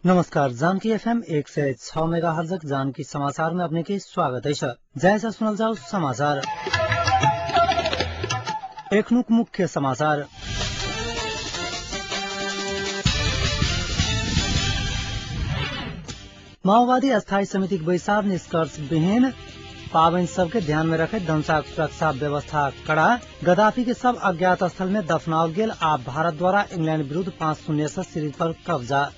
नमस्कार, जानकी एफएम 106 मेगाहर्जक जानकी समाचार में अपने के स्वागत है। जैसा सुनल जाओ समाचार। एखनुक मुख्य समाचार। माओवादी अस्थायी समितिक बैसार निष्कर्ष विहीन। पावन सबके ध्यान में रखैत धनुषाक सुरक्षा व्यवस्था कड़ा। गद्दाफी के सब अज्ञात स्थल में दफनाओल गेल। आ भारत द्वारा इंग्लैंड विरुद्ध 5-0 से सीरीज पर कब्जा।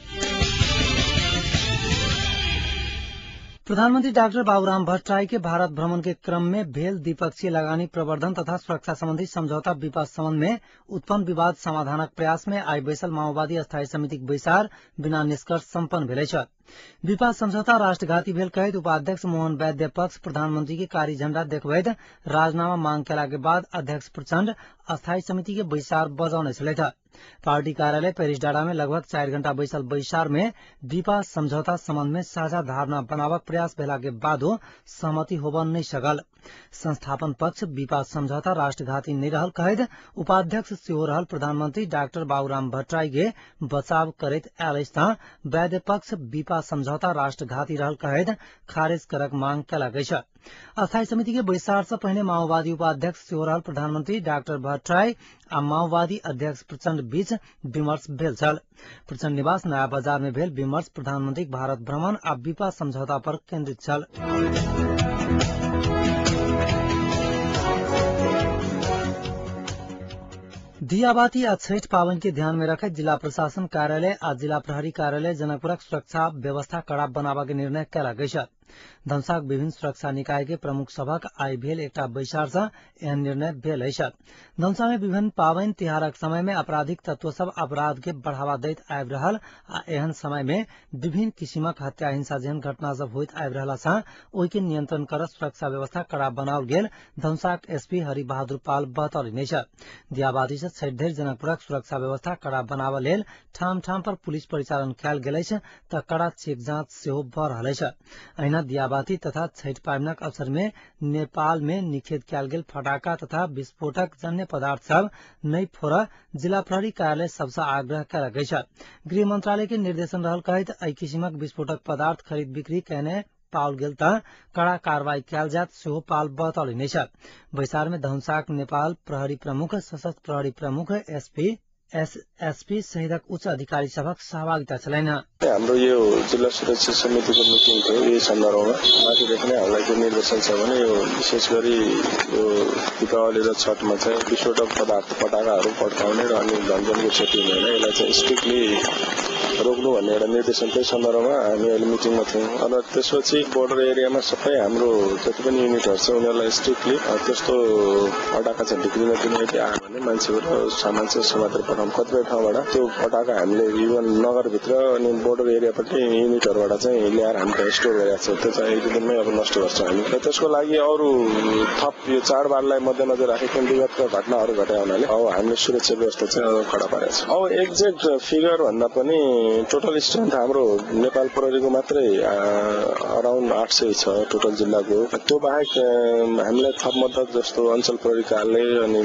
प्रधानमंत्री डाक्टर बाबूराम भट्टराई के भारत भ्रमण के क्रम में भेल द्विपक्षीय लगानी प्रवर्धन तथा सुरक्षा संबंधी समझौता विपद संबंध में उत्पन्न विवाद समाधानक प्रयास में आई बैसल माओवादी अस्थायी समितिक बैसार बिना निष्कर्ष सम्पन्न भेल अछि। विपद समझौता राष्ट्रघाती भेल कहैत उपाध्यक्ष मोहन वैद्य पक्ष प्रधानमंत्री के कारी झंडा देखबैत राजीनामा मांग केला के बाद अध्यक्ष प्रचंड अस्थायी समिति के बैसार बजौने छलथि। पार्टी कार्यालय पेरिस डाँडा में लगभग 4 घंटा बैसल बैसार में विपा समझौता संबंध में साझा धारणा बनावक प्रयास भेला के बादो सहमति होब नहीं सकल। संस्थापन पक्ष विपा समझौता राष्ट्रघाती नहीं रहल कहैत उपाध्यक्ष सेहो रहल प्रधानमंत्री डाक्टर बाबूराम भट्टराई के बचाव करैत आयल अछि त वैद्य पक्ष विपा समझौता राष्ट्रघाती रहल कहैत खारिज करक मांग केलक अछि। अस्थायी समिति के बैसार से पहिने माओवादी उपाध्यक्ष सेहो रहल प्रधानमंत्री डाक्टर भट्टराई आ माओवादी अध्यक्ष प्रचंड बीच विमर्श भेल छल। प्रचंड निवास नया बाजार में भेल विमर्श प्रधानमंत्री भारत भ्रमण आ विपा समझौता पर केंद्रित छल। दियाबाती आ छठ पावन के ध्यान में रखैत जिला प्रशासन कार्यालय आ जिला प्रहरी कार्यालय जनकपुरक सुरक्षा व्यवस्था कड़ा बनाबऽ के निर्णय कयलक अछि। धनुषाक विभिन्न सुरक्षा निकाय के प्रमुख सभक आई भेल एकटा बैसार से एहन निर्णय भेल अछि। धनुषा में विभिन्न पावन तिहारक समय में आपराधिक तत्व सब अपराध के बढ़ावा दैत आबि रहल आ एहन समय में विभिन्न किसिमक हत्या हिंसा जेहन घटना सब होइत आबि रहला सँ ओहि के नियंत्रण कर सुरक्षा व्यवस्था कड़ा बनाओल गेल धनुषाक एसपी हरि बहादुर पाल बतौलनि अछि। दियाबाती से छठि धरि जनकपुरक सुरक्षा व्यवस्था कड़ा बनाबऽ लेल ठाम ठाम पर पुलिस परिचालन कयल गेल अछि त कड़ा चेक जांच सेहो भऽ रहल अछि। अहिना दियाबाती तथा छठि पाबनिक अवसर में नेपाल में निषेध कयल गेल फटाका तथा विस्फोटक जन्य पदार्थ सब नहि फोड़ऽ जिला प्रहरी कार्यालय सबसँ आग्रह कयलक अछि। गृह मंत्रालय के निर्देशन रहल कहैत एहि किसिमक विस्फोटक पदार्थ खरीद बिक्री कयने पाओल गेल त कड़ा कार्रवाई कयल जायत सेहो पाल बतौलनि अछि। बैसार में धनुषाक नेपाल प्रहरी प्रमुख, सशस्त्र प्रहरी प्रमुख, एसपी, एसएसपी सहितक उच्च अधिकारी सभक सहभागिता छलनि। हाम्रो यो जिल्ला सुरक्षा समितिको मिटिङ थियो। यही सन्दर्भमा माथिदेखि नै हामीलाई के निर्देशन छ भने यो विशेष गरी यो दीपावली र छठमा चाहिँ विस्फोटक पदार्थ पटाकाहरू पड्काउने र अनि धनजनको क्षति हुने होइन, यसलाई चाहिँ स्ट्रिक्टली रोक्नु भन्ने एउटा निर्देशन थियो। सन्दर्भमा हामी अहिले मिटिङमा थियौँ। अनि त्यसपछि बोर्डर एरियामा सबै हाम्रो जति पनि युनिटहरू छ उनीहरूलाई स्ट्रिक्टली त्यस्तो पटाका चाहिँ बिक्री नदिने, यदि आयो भने मान्छेहरू सामान चाहिँ समातेर पठाउनु। कतिपय ठाउँबाट त्यो पटाका हामीले इभन नगरभित्र अनि बोर्डर एरियापट्टि युनिटहरूबाट चाहिँ ल्याएर हामीले स्टोर गरेका छौँ। त्यो चाहिँ एक दुई दिनमै अब नष्ट गर्छौँ हामी। र त्यसको लागि अरू थप यो चाडबाडलाई मध्यनजर राखेको विगतका घटनाहरू घटेको हुनाले अब हामीले सुरक्षा व्यवस्था चाहिँ कडा पारेको छ। अब एक्ज्याक्ट फिगर भन्दा पनि टोटल स्ट्रेन्थ हाम्रो नेपाल प्रहरीको मात्रै अराउन्ड 800 छ टोटल जिल्लाको। त्यो बाहेक हामीलाई थप मद्दत जस्तो अञ्चल प्रहरी कार्यालय अनि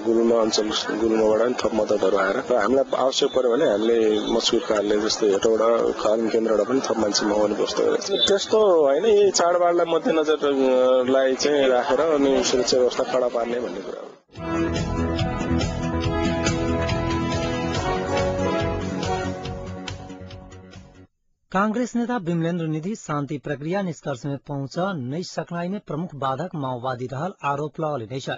गुल्म अञ्चल गुल्मबाट पनि थप मद्दतहरू आएर र हामीलाई आवश्यक पर्यो भने हामीले मस्कुर कार्यालय जस्तो हेटौँडा तालिम केन्द्रबाट पनि थप मान्छे मगाउने व्यवस्था गरेको छ। त्यस्तो होइन, यही चाडबाडलाई मध्यनजरलाई चाहिँ राखेर अनि सुरक्षा व्यवस्था कडा पार्ने भन्ने कुरा हो। कांग्रेस नेता विमलेन्द्र निधि शान्ति प्रक्रिया निष्कर्ष में पहुंच नहीं सकनाई में प्रमुख बाधक माओवादी रहल आरोप लगौलनि अछि।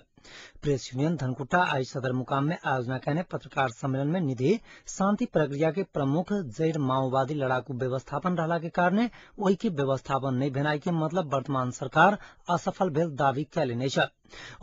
प्रेस यूनियन धनकुटा आई सदरमुकाम में आयोजना कयने पत्रकार सम्मेलन में निधि शांति प्रक्रिया के प्रमुख जैर माओवादी लड़ाकू व्यवस्थापन रहला के कारणे ओहि के व्यवस्थापन नहीं भेनाई के मतलब वर्तमान सरकार असफल भेल दावी कयलनि अछि।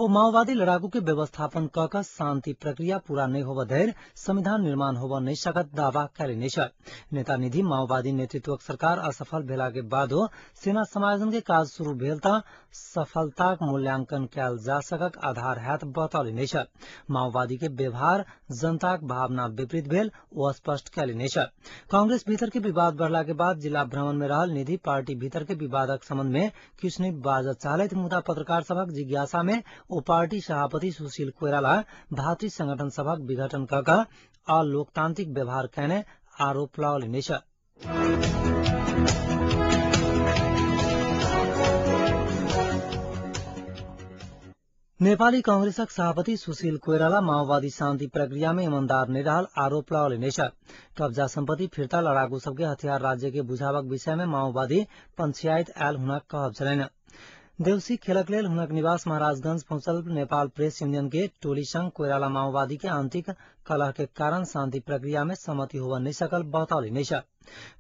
ओ माओवादी लड़ाकू के व्यवस्थापन क क शांति प्रक्रिया पूरा नहीं होब धरि संविधान निर्माण होब नहीं सकत दावा कयलनि अछि। नेता निधि माओवादी नेतृत्वक सरकार असफल भेला के बादो सेना समायोजन के काज शुरू भेल त सफलताक मूल्यांकन कयल जा सकक आधार हैत बतौलनि अछि। माओवादी के व्यवहार जनताक भावना विपरीत भेल ओ स्पष्ट कयलनि अछि। कांग्रेस भीतर के विवाद बढ़ला के बाद जिला भ्रमण में रहल निधि पार्टी भीतर के विवादक संबंध में किछु नहि बाजऽ चाहलथि, मुदा पत्रकार सभक जिज्ञासा में ओ पार्टी सभापति सुशील कोइराला भातृ संगठन सभक विघटन क क अलोकतांत्रिक व्यवहार कयने आरोप लगौलनि अछि। नेपाली कांग्रेसक सभापति सुशील कोइराला माओवादी शान्ति प्रक्रिया में ईमानदार नहीं रहल आरोप लगौलनि अछि। कब्जा सम्पत्ति फिर्ता लड़ाकू सबके हथियार राज्य के बुझावक विषय में माओवादी पंचायत आयल हुनक कहब छलनि। देउसी खेलक लेल हुनक निवास महाराजगंज पहुंचल नेपाल प्रेस यूनियन के टोली संग कोइराला माओवादी के आंतरिक कलह के कारण शांति प्रक्रिया में सहमति होव नहीं सकल बतौलनि अछि।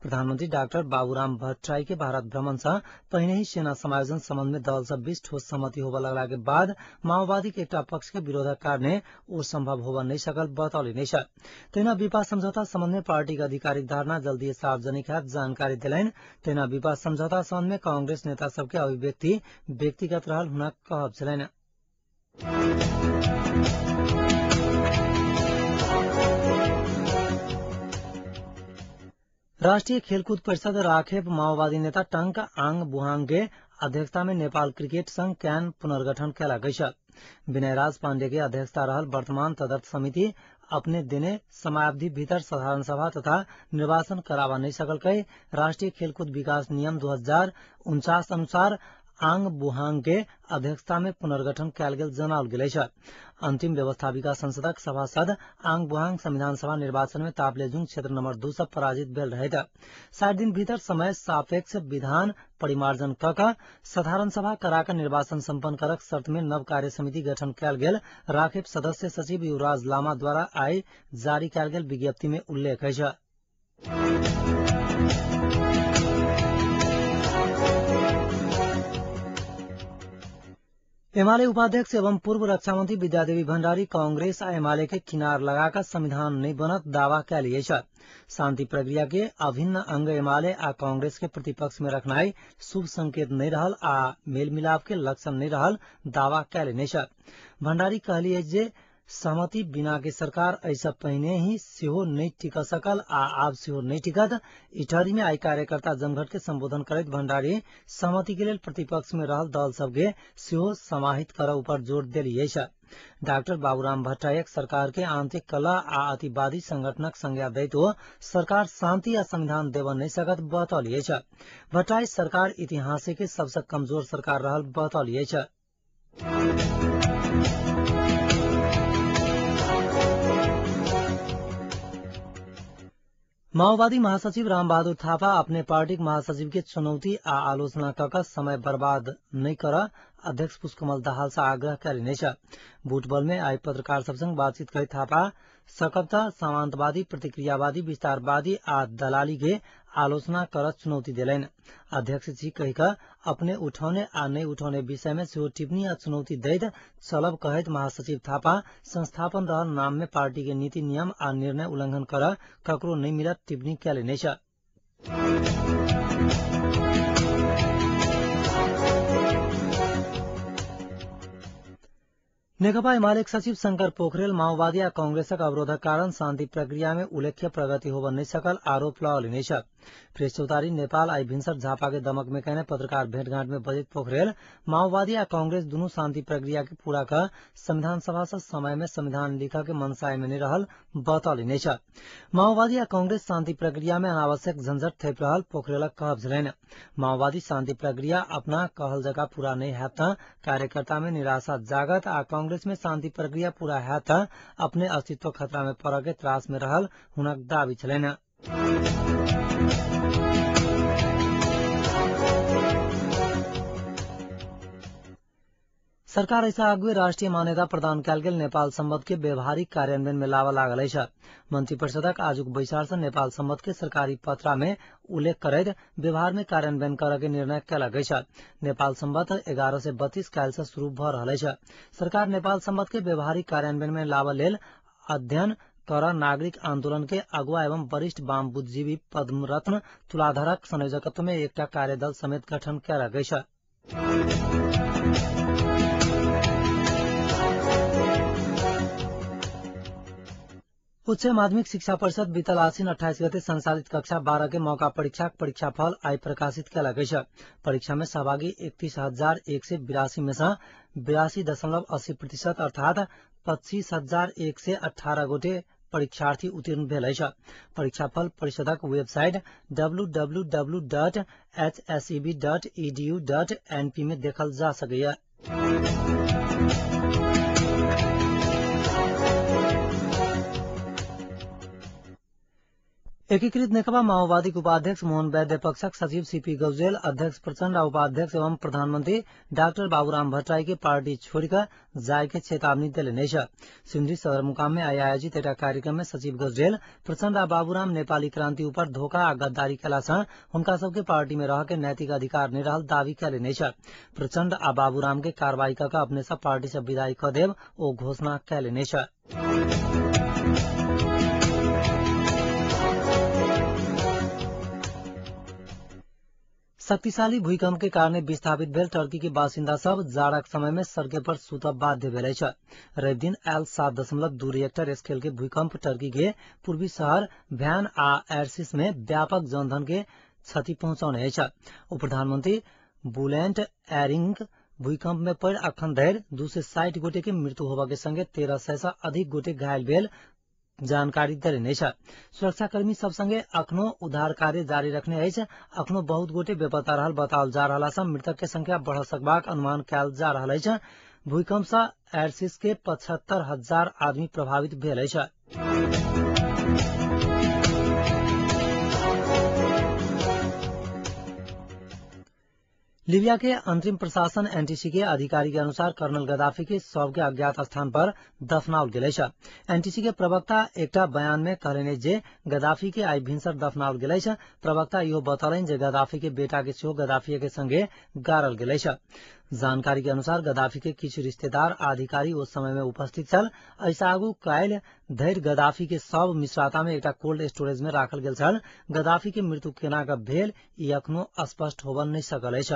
प्रधानमंत्री डाक्टर बाबूराम भट्टराई के भारत भ्रमण से पहिने ही सेना समायोजन संबंध में दल सब बीच ठोस सहमति होव लगला के बाद माओवादी के एकटा पक्ष के विरोधक कारणे ओ संभव होव नहीं सकल बतौलनि अछि। तहिना विपा समझौता संबंध में पार्टी के आधिकारिक धारणा जल्दी सार्वजनिक हैत जानकारी देलनि। तहिना विपा समझौता संबंध में कांग्रेस नेता सबके अभिव्यक्ति व्यक्तिगत रहल हुनक कहब छलनि। राष्ट्रिय खेलकूद परिषद राखेप माओवादी नेता टंक आंग बुहाङ के अध्यक्षता में नेपाल क्रिकेट संघ can पुनर्गठन कयलक अछि। विनयराज पांडे के अध्यक्षता रहल वर्तमान तदर्थ समिति अपने देने समयावधि भीतर साधारण सभा तथा निर्वाचन करावा नहीं सकल कही राष्ट्रीय खेलकूद विकास नियम 2049 अनुसार आंग बुहाङ के अध्यक्षता में पुनर्गठन कयल गेल जनाओल गेल अछि। अंतिम व्यवस्थापिका संसदक सभासद आंग बुहाङ संविधान सभा निर्वाचन में ताप्लेजुङ क्षेत्र नंबर 2 से पराजित भेल रहैत 60 दिन भीतर समय सापेक्ष विधान परिमार्जन क क साधारण सभा कराकर निर्वाचन सम्पन्न करक शर्त में नव कार्य समिति गठन कयल गेल राखेप सदस्य सचिव युवराज लामा द्वारा आइ जारी कयल गेल विज्ञप्ति में उल्लेख अछि। एमाले उपाध्यक्ष एवं पूर्व रक्षा मंत्री विद्यादेवी भण्डारी कांग्रेस आ एमाले के किनार लगाकर संविधान नहीं बनत दावा कयल अछि। शांति प्रक्रिया के अभिन्न अंग एमाले आ कांग्रेस के प्रतिपक्ष में रखनाई शुभ संकेत नहीं रहल आ मेल मिलाप के लक्षण नहीं रहल दावा कयल अछि। भण्डारी कहली अछि जे सहमति बिना के सरकार ऐसा पहिने ही सेहो नहीं टिक सकल आ आब सेहो नहीं टिकत। इटहरी में आई कार्यकर्ता जमघट के संबोधन करैत भण्डारी सहमति के लेल प्रतिपक्ष में रहल दल सबके सेहो समाहित कर ऊपर जोर देली अछि। डाक्टर बाबूराम भट्टराईक सरकार के आंतरिक कलह आ अतिवादी संगठनक संज्ञा दैत ओ सरकार शांति आ संविधान देव नहीं सकत बतौली अछि। भट्टराई सरकार इतिहास के सबसे कमजोर सरकार रहल बतौली अछि। माओवादी महासचिव रामबहादुर थापा अपने पार्टीक महासचिव के चुनौती आ आलोचना क समय बर्बाद नहीं कर अध्यक्ष पुष्पकमल दाहाल से आग्रह कयलनि अछि। बुटबल में आई पत्रकार सब संग बातचीत करैत थापा सकब त सामंतवादी, प्रतिक्रियावादी, विस्तारवादी आ दलाली के आलोचना करत चुनौती देलनि। अध्यक्ष जी कहि क अपने उठौने आ नहीं उठौने विषय में सेहो टिप्पणी आ चुनौती दैत चलब कहैत महासचिव थापा संस्थापन रहल नाम में पार्टी के नीति नियम आ निर्णय उल्लंघन कर ककरो नहीं मिलत टिप्पणी कयलनि अछि। नेकपा एमाले सचिव शंकर पोखरेल माओवादी आ कांग्रेसक अवरोधक कारण शांति प्रक्रिया में उल्लेख्य प्रगति होब नहीं सकल आरोप लगौलनि अछि। प्रेस चौतारी नेपाल आई भिन्सर झापा के दमक में कहने पत्रकार भेंटघाट में बजैत पोखरेल माओवादी आ कांग्रेस दुनू शांति प्रक्रिया के पूरा क संविधान सभा से समय में संविधान लिख के मनसाय में नहीं रहल बतौलनि अछि। माओवादी आ कांग्रेस शांति प्रक्रिया में अनावश्यक झंझट थेप रहल पोखरेलक कहब छलनि। माओवादी शांति प्रक्रिया अपना कहल जगह पूरा नहीं हैत त कार्यकर्ता में निराशा जागत आ कांग्रेस में शांति प्रक्रिया पूरा हैत त अपने अस्तित्व खतरा में पड़ऽ के त्रास में रहल हुनक दावी छलनि। सरकार ऐसा आगुए राष्ट्रिय मान्यता प्रदान कयल गेल नेपाल सम्बन्ध के व्यवहारिक कार्यान्वयन में लावा लागल अछि। मंत्री परिषदक आजुक बैसार से नेपाल सम्बन्ध के सरकारी पत्रा में उल्लेख करैत व्यवहार में कार्यान्वयन करऽ के निर्णय कयलक अछि। नेपाल सम्बन्ध 1132 काल्हि से शुरू भऽ रहल अछि। सरकार नेपाल सम्बन्ध के व्यवहारिक कार्यान्वयन में लावा लेल अध्ययन कर नागरिक आंदोलन के अगुवा एवं वरिष्ठ वाम बुद्धिजीवी पद्मरत्न तुलाधरक संयोजकत्व में एकटा कार्यदल समेत गठन कयलक अछि। उच्च माध्यमिक शिक्षा परिषद बीतल आसिन 28 गते संचालित कक्षा 12 के मौका परीक्षाक परीक्षाफल आइ प्रकाशित कयलक अछि। परीक्षा में सहभागी 31,182 में से 82.80% अर्थात 25,118 गोटे परीक्षार्थी उत्तीर्ण भेल अछि। परीक्षाफल परिषदक वेबसाइट www.hseb.edu.np में देखल जा सकैए। एकीकृत नेकपा माओवादीक उपाध्यक्ष मोहन वैद्य पक्षक सचिव सीपी गौजेल अध्यक्ष प्रचण्ड आ उपाध्यक्ष एवं प्रधानमंत्री डाक्टर बाबूराम भट्टराई के पार्टी छोड़िकऽ जाय के चेतावनी देलनि अछि। सिमरी सदरमुकाम में आइ आयोजित एकटा कार्यक्रम में सचिव गौजेल प्रचण्ड आ बाबूराम नेपाली क्रांति ऊपर धोखा आ गद्दारी कयला सँ हुनका सबके पार्टी में रह के नैतिक अधिकार नहि रहल दावी कयलनि अछि। प्रचण्ड आ बाबूराम के कार्रवाई कऽ के अपने सब पार्टी से विदाई कऽ देब ओ घोषणा कयलनि अछि। शक्तिशाली भूकंप के कारण विस्थापित भेल टर्की के बासिन्दा सब जाड़क समय में सड़के पर सुतब बाध्य भेल अछि। रवि दिन आयल 7.2 रिएक्टर स्केल के भूकंप टर्की के पूर्वी शहर भ्यान आ एर्सिस में व्यापक जनधन के क्षति पहुंचौने अछि। उप प्रधानमंत्री बुलेंट एरिंग भूकंप में पड़ि अखन धरि 260 गोटे के मृत्यु होबय के संगे 1300 से अधिक गोटे घायल भेल जानकारी देलनि अछि। सुरक्षाकर्मी सब संगे अखनो उद्धार कार्य जारी रखने अछि। अखनो बहुत गोटे बेपत्ता रहल बताओल जा रहला सँ मृतक के संख्या बढ़ सकबाक अनुमान कयल जा रहल अछि। भूकंप सँ एर्सिस के 75,000 आदमी प्रभावित भेल अछि। लीबिया के अंतरिम प्रशासन एनटीसी के अधिकारी के अनुसार कर्नल गद्दाफी के शव के अज्ञात स्थान पर दफनाओल गेल अछि। एनटीसी के प्रवक्ता एकटा बयान में कहलनि जे गद्दाफी के आइ भिनसर दफनाओल गेल अछि। प्रवक्ता इहो बतौलनि जे गद्दाफी के बेटा के सेहो गद्दाफी के संगे गाड़ल गेल अछि। जानकारी के अनुसार गद्दाफी के किछु रिश्तेदार आ अधिकारी ओ समय में उपस्थित छल। एहिसँ आगू काल्हि धरि गद्दाफी के शव मिश्राता में एकटा कोल्ड स्टोरेज में राखल गेल छल। गद्दाफी के मृत्यु केना कऽ भेल ई अखनो स्पष्ट होबय नहि सकल अछि।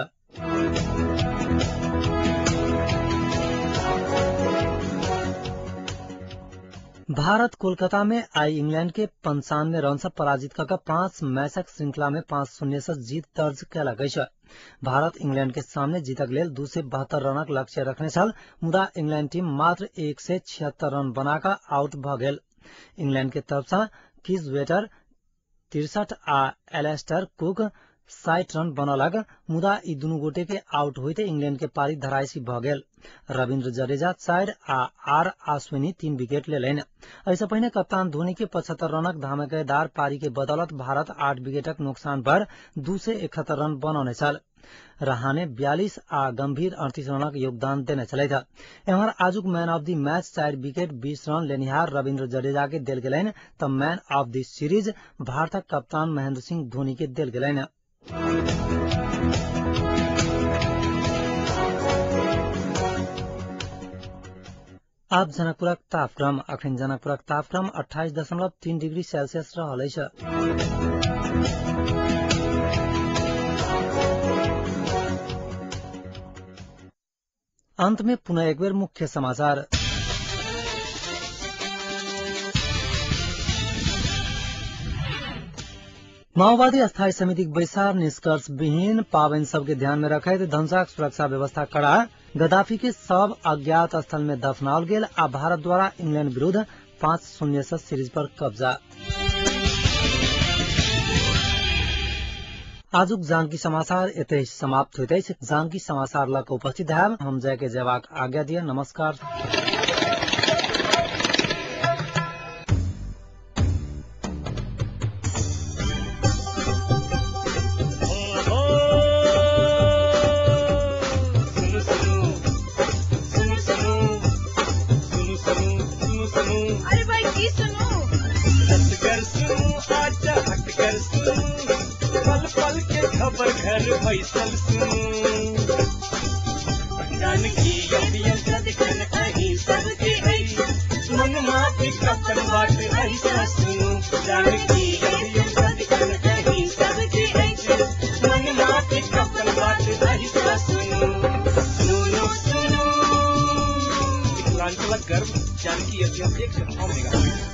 भारत कोलकाता में आई इंग्लैंड के 95 रन से पराजित कऽ के 5 मैचक श्रृंखला में 5-0 से जीत दर्ज कयलक अछि। भारत इंग्लैंड के सामने जीतक लेल 272 रनक लक्ष्य रखने छल, मुदा इंग्लैंड टीम मात्र 176 रन बनाकऽ आउट भऽ गेल। इंग्लैंड के तरफ सँ किज वेटर 63 आ एलेस्टर कुक 60 रन बनौलक, मुदा ई दुनू गोटे के आउट होइते इंग्लैंड के पारी धरायसी भऽ गेल। रविन्द्र जडेजा 4 आ आर अश्विनी 3 विकेट लेलनि। एहिसँ पहिने कप्तान धोनी के 75 रनक धमाकेदार पारी के बदौलत भारत 8 विकेटक नुकसान पर 271 रन बनौने छल। रहाणे 42 आ गंभीर 38 रनक योगदान देने छलथि। एम्हर आजुक man of the match 4 wicket 20 run लेनिहार रविन्द्र जडेजा के देल गेलनि तऽ मैन ऑफ the series भारतक कप्तान महेंद्र सिंह धोनी के देल गेलनि। आब जनकपुरक तापक्रम। अखन जनकपुरक तापक्रम 28.3 डिग्री सेल्सियस रहल अछि। अंत में पुनः एक बेर मुख्य समाचार। माओवादी अस्थायी समितिक बैसार निष्कर्ष विहीन, पाबनि सबके ध्यान में रखैत धनुषाक सुरक्षा व्यवस्था कड़ा, गद्दाफी के सब अज्ञात स्थल में दफनाओल गेल आ भारत द्वारा इंग्लैंड विरुद्ध 5-0 से सीरीज पर कब्जा। आजुक जानकी समाचार एतहि समाप्त होइत अछि। जानकी समाचार लऽ कऽ उपस्थित हैब हम जय के जयबाक आज्ञा दिअ। नमस्कार। अरे भाई की सुनू, पल पल के खबर घर बैसल सुनू, जानकी सदखन अहीं सबके अछि, मन माफी कपन बाट ऐसा सुनू, जानकी सदखन अहीं सबके अछि, मन माफी कपन बाट ऐसा सुनू, सुनू सुनू। मिथिलांचलक गर्व जानकी एफएम 106 मेगाहर्ट्ज।